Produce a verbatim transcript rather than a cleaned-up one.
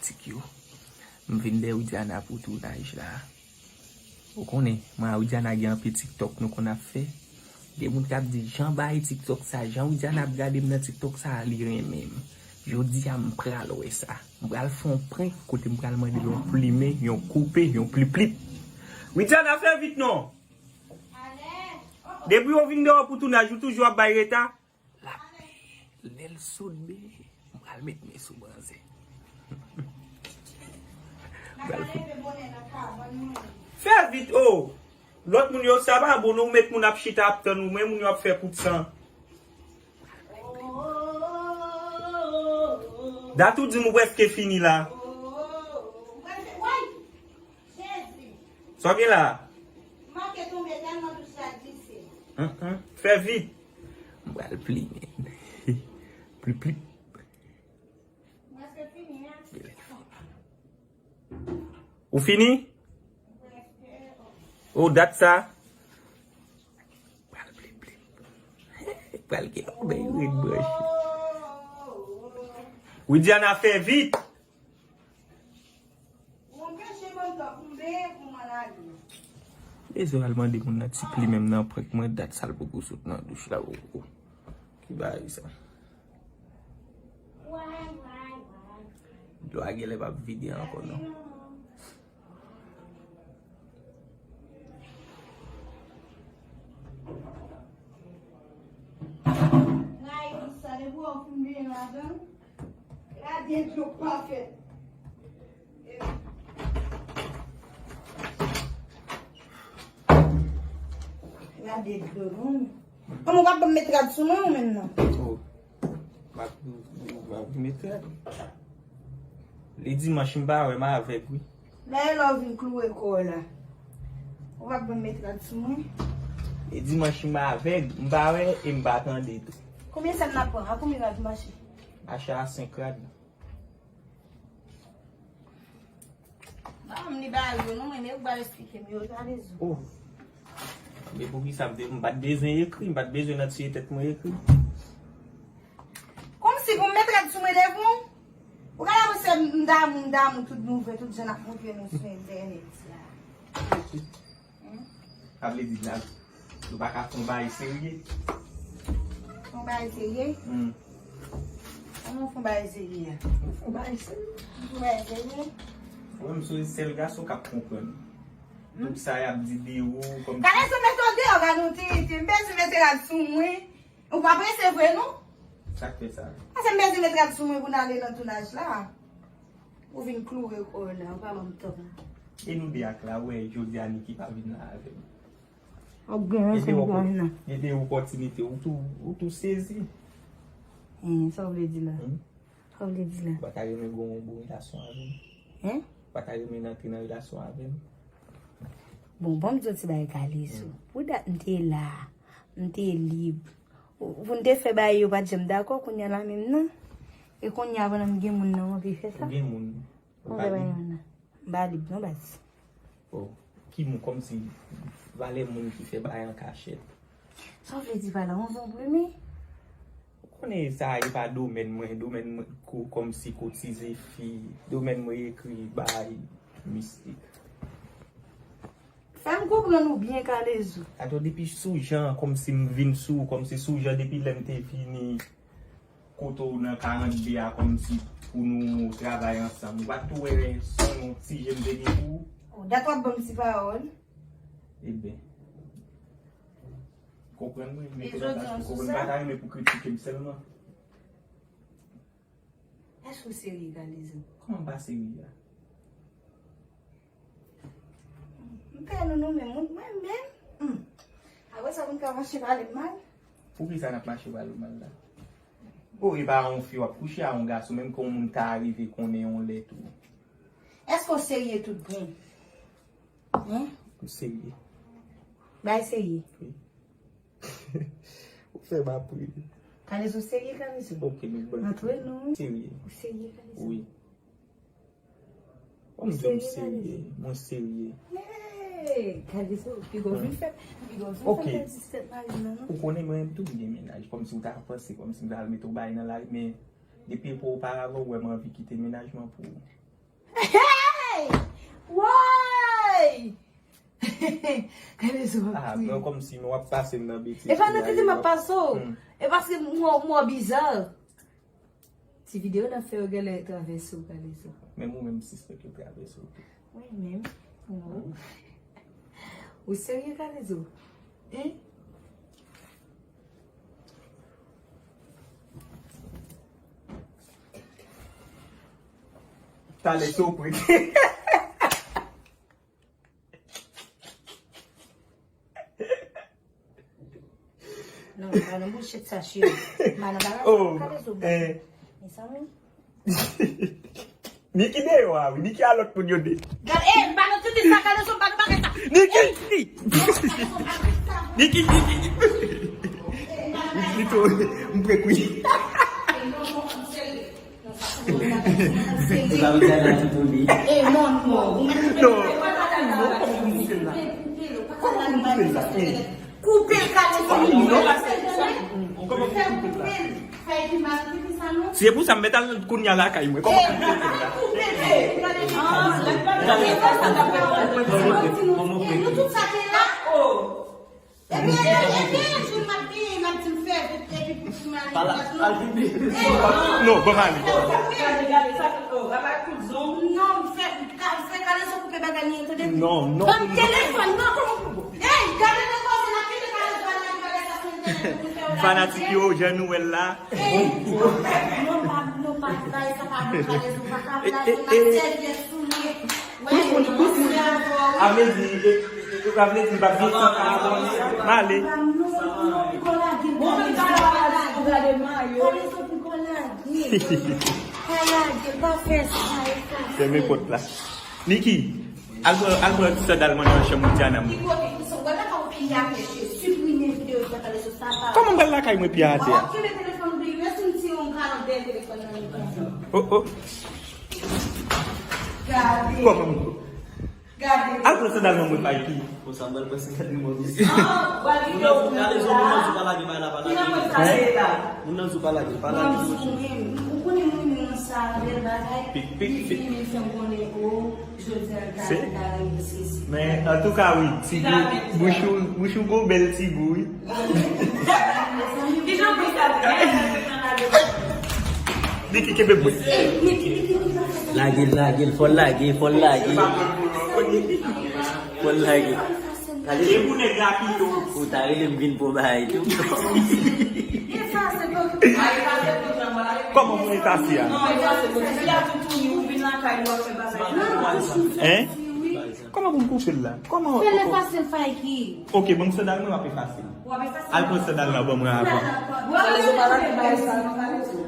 Tik yo. M vin dèyè Widiana pou tounaj la. Ou konnen, mwen a Widiana gen anpil TikTok nou konn ap fè. Gen moun k ap di, "Jan bay TikTok sa, jan Widiana ap gade m nan TikTok sa, li renmen m." Jodi a, m pral wè sa. M pral fè yon prank kote m pral mande l yon plimen, yon koupe, yon pliplip. Widiana, fè vit non! Depi w vin dèyè pou tounaj, ou toujou ap bay reta? L ap, lè l sot byen, m pral met men sou manzè. M pral fout. Fè vit, o! Lòt moun yo, sa pa bon, non, ou met moun ap chita ap tann ou, men moun yo ap fè kout san. Dat ou di m ou prèske fini la. Sa w gen la? Hum, hum. Fè vit. M pral plimen. Plip, plip. Ou fini? O, dat sa. Pral plip, plip. Pral gen yon bèy red branche. Widiana, fè vit. Bezwen al mande moun nan ti pli menm nan prank mwen, dat sa l poko sot nan douch la, o, o. Ki bagay sa? Dlo a genlè p ap vide ankò, non. Gade dlo k pa fèt. Gade dlo, non. Kòman w ap ban m met rad sou mwen ou menm nan? Oh. M ap, m ap met rad. Li dimanch m pa wè, m avèg, wi. Dayè lè w vin kloure kò w la. Ou p ap ban m met rad sou mwen? Li dimanch m avèg, m pa wè e m pa tande tou. Konbyen sèm n ap pran? A konbyen rad mache? Mache a senk rad. Ban m li ba yo, non, men ou pral esplike m yo, Kalezo. Oh. Men poukisa m te, m pa t bezwen ekri, m pa t bezwen nan tiye tèt mwen ekri. Kòmsi pou m met rad sou mwen devan w? Ou ka la panse m damou, m damou tout nouvèl, tout jan n ap montre nou sou entènèt la. Sa vle di la, nou pa ka fè yon bagay serye. Fè yon bagay serye? Hmm. Kòman fè yon bagay serye a? Fè yon bagay serye. Fè yon bagay serye? Mwen, m sonje sèl gason k ap konprann. Hmm? Tout sa y ap di de ou, kòm... Kalezo, mete w deyò, gade yon tiriti. M bezwen mete rad sou mwen. Ou pa prese vre, non? Sa k fè sa? Paske m bezwen mete rad sou mwen pou n ale nan tounaj la. Ou vin kloure kò w la, ou pa ban m tan. E nou de ak la, ou wè jodi a Niki pa vin la avè m. Ap gen yon sèl gaz nan. Gen de opòtinite, ou tou, ou tou sezi. Hen, sa w vle di la? Hmm? Sa w vle di la? Ou pa ta renmen gen yon bon relasyon avè m? Hen? Ou pa ta renmen antre nan relasyon avè m? Bon, ban m di w ti bagay, Kalezo. Hmm. Pou dat m te la, m te lib. Pou n te fè bagay yo pa t janm dakò, kounye a la menm nan. E kounye a pandan m gen moun nan, m anvi fè sa. Ou gen moun? Ou pa lib? M pa lib non, baz. Oh, ki moun, kòmsi valè moun ki fè bagay an kachèt. Sa w vle di pa la, yon zonblemen? Ou konnen sa e pa domèn mwen, domèn mwen ko-, kòmsi kotize fi, domèn mwen ekri bagay mistik. Fè m konprann ou byen, Kalezo. Atò, depi sou jan, kòmsi m vin sou, kòmsi sou jan, depi lè m te vini kote w nan karannde a, kòmsi pou nou travay ansanm. Ou pa t tou wè se yon ti je m te gen pou ou? Oh, dat w ap ban m ti pawòl. Eben. Konprann mwen, men konprann pa, konprann pa ta renmen pou kritike m sèlman. Èske w serye, Kalezo? Kòman m pa serye a? M pè nou, nou menm, mwen, mwen menm. Hmm. Apre sa, pou n ka mache pale m mal? Poukisa n ap mache pale w mal la? O, e pa yon fi w ap kouche a yon gason, menm ke yon moun ta rive konnen yon lè tou. Èske w serye tout bon? Hen? M serye. Bay serye. Wi. Ou fè m ap ri. Kalezo serye, Kalezo. Ok, nou bon. Antre nou. Serye. Ou serye, Kalezo? Wi. Ou serye, Kalezo? Mwen serye. Mwen serye. Hey, Kalezo, piga w vin fè, piga w vin fè m pèdi tèt mari m nan, non. Ou konnen mwen menm tou m gen mennaj. Kòmsi w ta panse, kòmsi m ta al mete w bay nan lari, men depi epòk oparavan, ou wè m anvi kite mennaj mwen pou ou. Hey! Woy! Kalezo ap Ah, kriye. Mwen kòmsi mwen w ap pase m nan betiz. E pa nan tete m ap pase w. Hmm. E paske mwen, mwen biza. Ti videyo n ap fè yo genlè travèse w, Kalezo. Menm ou menm sispann yo travèse w tou. Mwen menm? Non. Ou serye, Kalezo? Hein? Talè sou prik. Non, pa nan bouchèt sa, cheri. Pa nan bagay sa, Oh, Kalezo. Eh. Mezanmi. Niki deyò a, wi. Niki a lòt moun yo de. Gade, eh, pa nan tete sa, Kalezo, pa nan bagay sa. Niki! Niki, Niki! Li tou, m prek wi. Ou pa vle gade la tout ou li. Eh, non, non. Non. Koupe l la. Koupe l, Kalezo. Koupe l, koupe l. Fè epi mal, epi sa non. Si se pou sa, m mèt al kounye a lakay mwen. Kòman koupe l la? Koupe l, koupe l. Nou tout sa te la. Epi, epi, epi, yon jou m ap genyen, m ap di m fè vit, epi pou, pou m ale. Pala, al vin. Non, ban m ale. Gade, gade, sa, oh, papa kout zong. Non, m fè, ka, fè Kalezo koupe bagay li, tande? Non, non. Ban m telefòn, non, kòman pou Ey, gade nan koze n ap kite Kalezo al nan bagay sa sou entènèt pou fè w la. Fanatik yo, jan nou wè l la. Ey, non, pa, non, pa, bagay sa pa bon, Kalezo, pa ka blaze, m ap sèvyèt sou li. Wè, m ap sèvyèt avè w, wi. A vle di, e, e, e, a vle di, m p ap gen san ka avè w. M ale. Non, non, piko lage, Kalezo, piko lage. Kalezo, piko lage. Pa lage, pa fè sa, e pa fè. Fèmen pòt la. Niki, al pran, al pran sandal mwen nan chanm Diana mwen. Ki kote? Ou sa, w lakay ou piye atè, cheri. Siprime videyo sa, Kalezo, sa pa. Kòman m pral lakay mwen piye atè a? Ou kenbe telefòn ou byen, si m tire yon kalòt dèyè telefòn nan men w. Oh, oh. Gade. Kòman m Gade. Al pran sandal mwen mwen pa epi. Bon, sa m pral pran sandal mwen mwen. Ah, w al kite w. Kalezo, moun nan di w pa lage bagay la, pa lage. Ki nan mwen sa se la? Moun nan di w pa lage, pa lage. Ou konnen moun nan sa, bèl bagay. Pik, pik, pik. Li vini, li fè m konnen, o, jodi a, l ta, l ta renmen sezi. Men, antouka, wi, ti gou, bouch ou, bouch ou gon bèl ti gou, wi. Ki jan pou sa fè? Niki, kenbe bouch. Lage l, lage l, fò l lage, fò l lage. Fò l lage. Gade. Ou ta rele m vin pou bagay tou. Kòman pou efase a? Hein? Kòman pou m koupe l la? Kòman? Fè l efase l, Faiki. Ok, ban m sandal mwen, m ap efase l. W ap efase l? Al pran sandal la ban mwen avan. Kalezo pa lage bagay sa non, Kalezo.